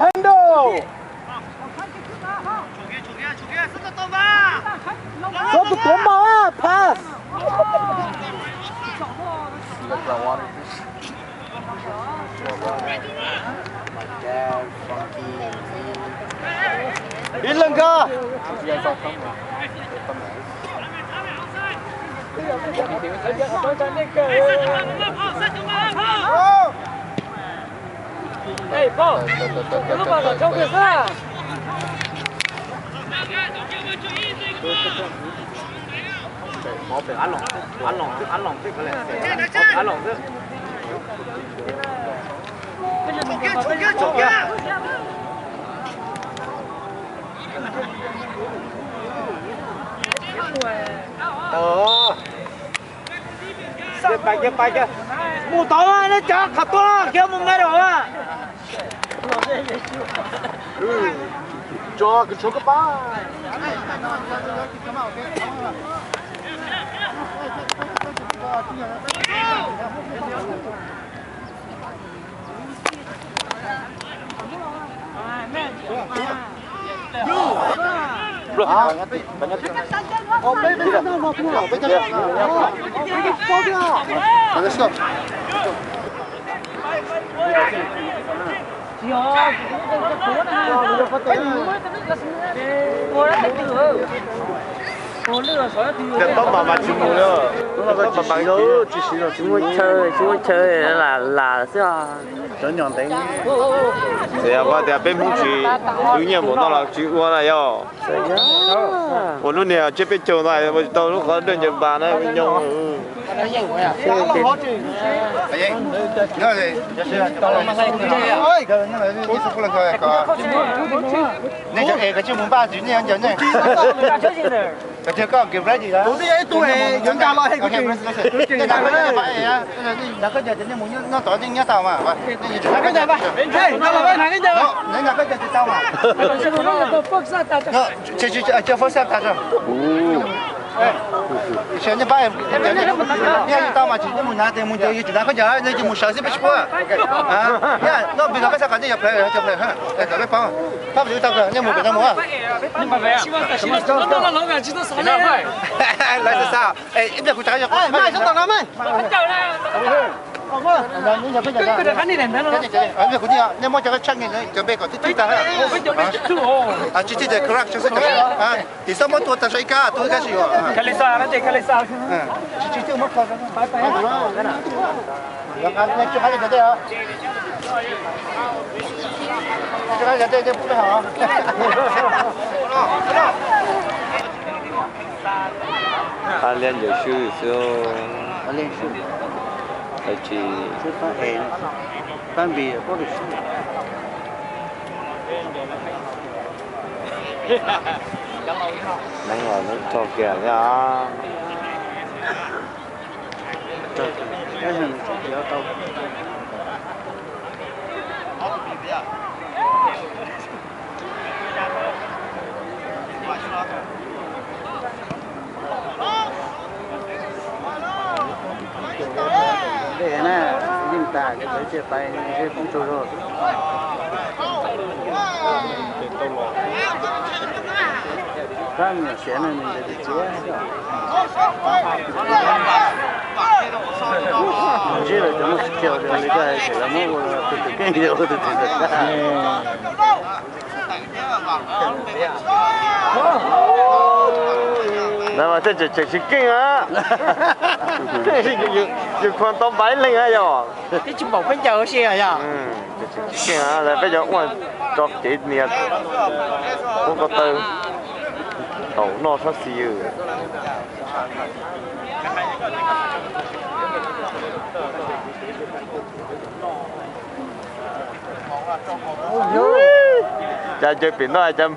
Handle. Txhob tus tuav npau, pass. Ib leeg kawg. Mus tod, nej cov qhov tuaj khiav mus me rau. Tso kws tshuav koj pab. Cov tob mas mas tsis mus li. Tsis siv los tsis muaj chaw, tsis muaj chaw lam lam xwb os. Cov nyom ntev. Tias tias peb Hmoob tsis, tus nyiaj npaum no los tsis ua na yog. Ua lub niag tsiab peb caug no ua tsis tau lub qhov dawj ncaws npas na, nyob. Nej cov es koj tsis mus npaj tsis nej ncaws nej. Koj tiag koj kis break. Kuv twb yog ib tug es yuav nkag los he kuv tsis. Nrog koj ncaws ces nej mus nyob tod nej nyob tau mas. Nrog koj ncaws mas. Nrog koj ncaws ces tau mas. First half tas tso. Tsis nej pab, nej tau mas tsis nej mus hnav tes mus ncaws, yus tsis hnav khaub ncaws nej cia mus sawv xwb peb tsis pub. Yog no vim los koj xav kom nej yog player, cov player, kom peb paub. Pab peb tau kawg, nej mus pem no mus. Lawv xav xav, ib pliag kuv tsa kuv nej muab cov check cov npe kom twb twb tag. Tsis txhob muab tua tag sab ib kab, tua kab tsis yuav. Ab liab ncaws swb xwb. Tsis, neeb los neeb tog kiag thiab. Dej na, yeej tas, lawv cia pais ntshe poob tsaug zog. Kab me nyuam siav no nws ntes tus txiav xwb. Ntsib lawv cov muaj tsis kiag li koj hais tias lawv muab ua tus twg keej ua tus twg tag. Lawv mas tej tseem tseem tsis keej a. Yus khuam tau npaim leej a yog. Tib tsis npaum peb ncaws si yog. Tseem tsis keej a, lawv peb cov ua tso kev nias ua ko taw tau noj sab xis yws. Cas ncaws pem no cas npaj.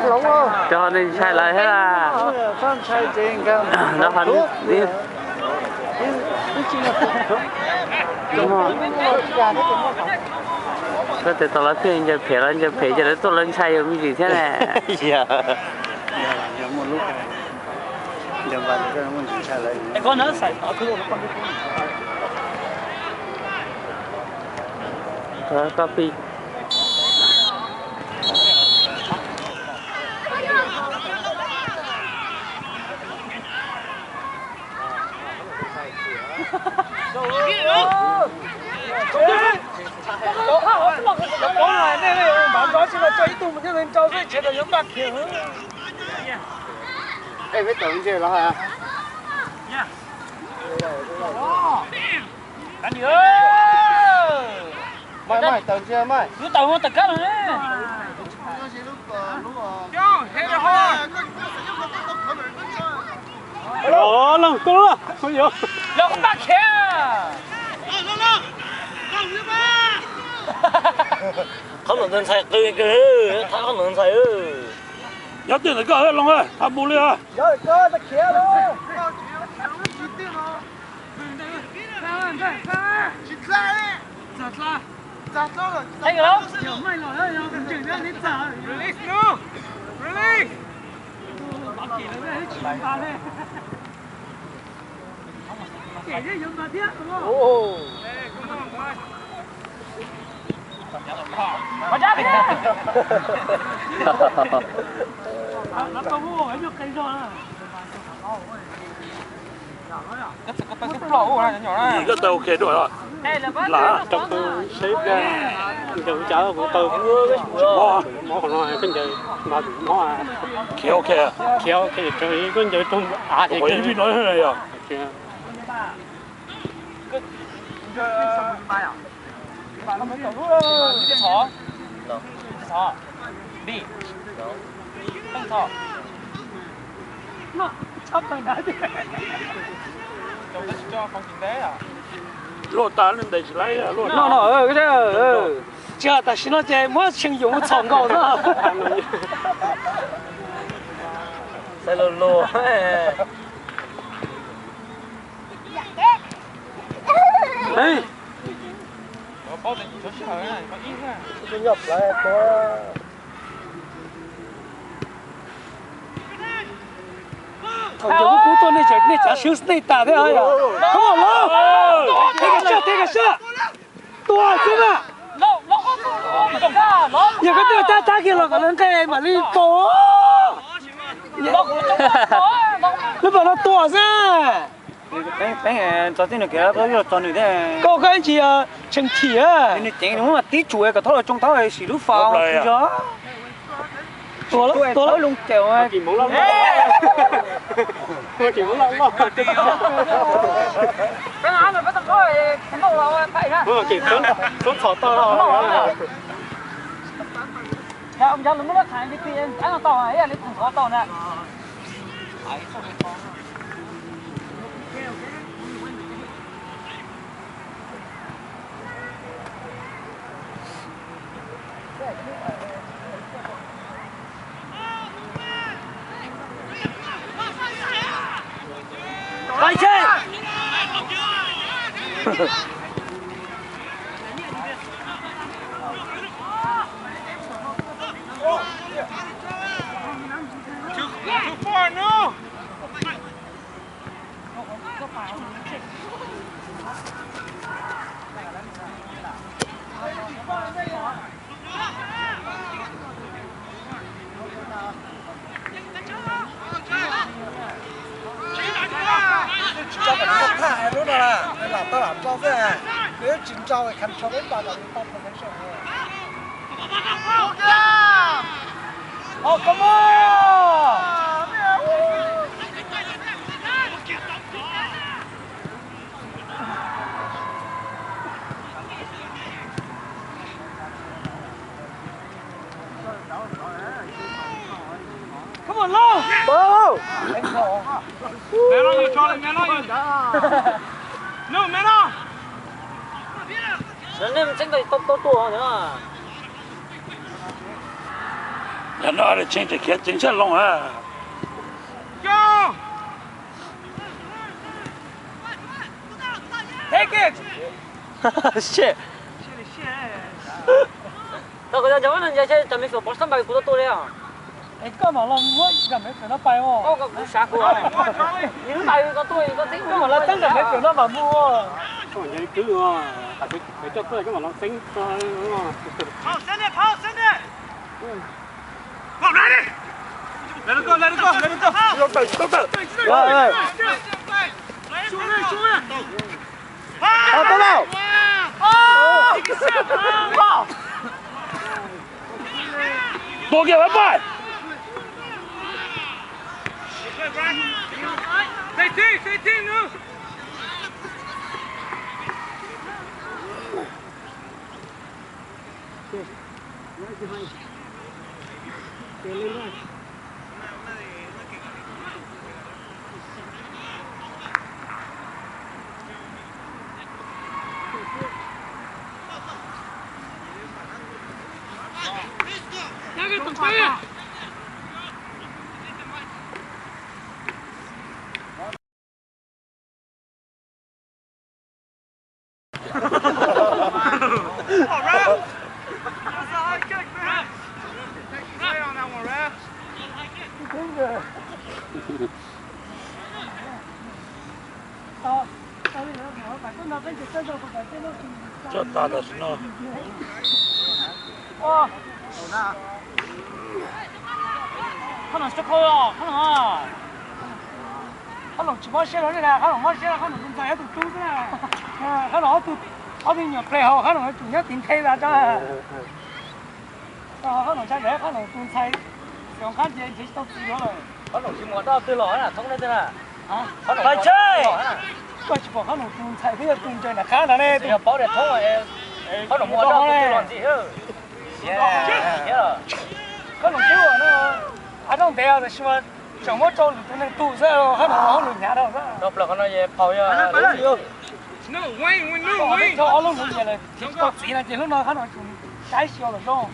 Cov ho ntshai lawv thiab las. Lawv ho Koj tes tau lawv thiaj ncaws phem, lawv ncaws phem ces lawv tuaj lawv ntshai yus me ntsis thiab ne. Koj pib. Ej, peb tawm ntses los hais. Mai, mai, tawm ntses mai. Lub tawm tawm kab los ne. Los, los, koj los, koj yuav. Los koj pab khiav. Qhov no ntxhais qw kawg, qhov no ntxhais. Nyob twj ntawm koj los, ha mus li os. Release, no. Release. Koj taw ok dua. Lam rau koj seb pliag ncaws cas kuv taw. Mob, mob qhov no koj ncaws mas mob. Khiav ok. Khiav ok, koj ncaws rau av ces ib vij no yog. Luaj tas ntes tsis laib luaj no. Tsis, tam sim no ces muab tsheej yus txhom nkaus na. Xav luag luag. Thaum ntawd kuv tuaj nej tseem, nej tseem swb nej tas thiab os. Come on, los. Take a shot, take a shot. Tua xwb na. Yog koj tuaj tab tab kiag los kom lawv nqe mam li tua. Lub pas no tua xwb. Koj koj ib ntsis tshee thim. Nws ceev nws muab mas tib tsum kom thaub los tsoo thaub sim lub fas. Tua, tua loo caum. Txhob txhom tau. Tsis tso kom nws tau phaj lub no na, nws lam tau lam tso xwb, nws twb tsis nrau control peb pas kom nws tau position. Oh, come on! Come on, Long! Pau! Mẹ nó, you try, mẹ nó, you. Lub mẹ nó. Lawv nej tseeb tau tau tua no. Cov no change khiav ceev tshaj loo a. Take it. Shit. Tau kuv cov no nce ces cov me nyuam pov xab npais kuv tuaj tuaj li os. Es koj mam los muab cov me nyuam no pais os. Koj kuv sav kuv. Nws lub npais koj tuaj koj txeeb koj mam los txeeb cov me nyuam no mam mus. Koj mam coj koj coj mam los txeeb. Let it go, let it go, let it go. Tau tau. Tua kiag, bye bye. Stay team, stay team, no. Come on, ref. That's a high kick, man. Play on that one, ref. Coj tas tam sim no. Qhob noom tsis tau qhau os, qhob noom. Qhob noom tsis mob siab rau nej na, qhob noom mob siab, qhob noom tus ntxhais ob tug tub xwb na. Qhob noom ob tug, ob tug nyuam plig hauv, qhob noom tsum nyob tiv nthe tas tso. Qhob noom tshaj zam, qhob noom tus ntxhais xyov qab ces nrhiav tsis tau txiv yuav lawm. Qhob noom tsis muaj dab tsi los na, thoob nej twg na. Qhob noom, koj tsis pom qhob noom tus ntxhais twb yog tus ntsaws nram qab ntawd ne, tus paub tias thoob, qhob noom muaj dab tsi los ntxiv. Qhob noom twb ua no, av rooj ntev tab sis mas tseem muab rau lwm tus neeg tu xwb, qhob noom ua hauj lwm hnyav rau xwb. Rau plaws qhov no es phau yog rau ob lub nws nyiam lawm, tsis tau txiv no ces hlub no qhob noom tsum saib xyov los zoo.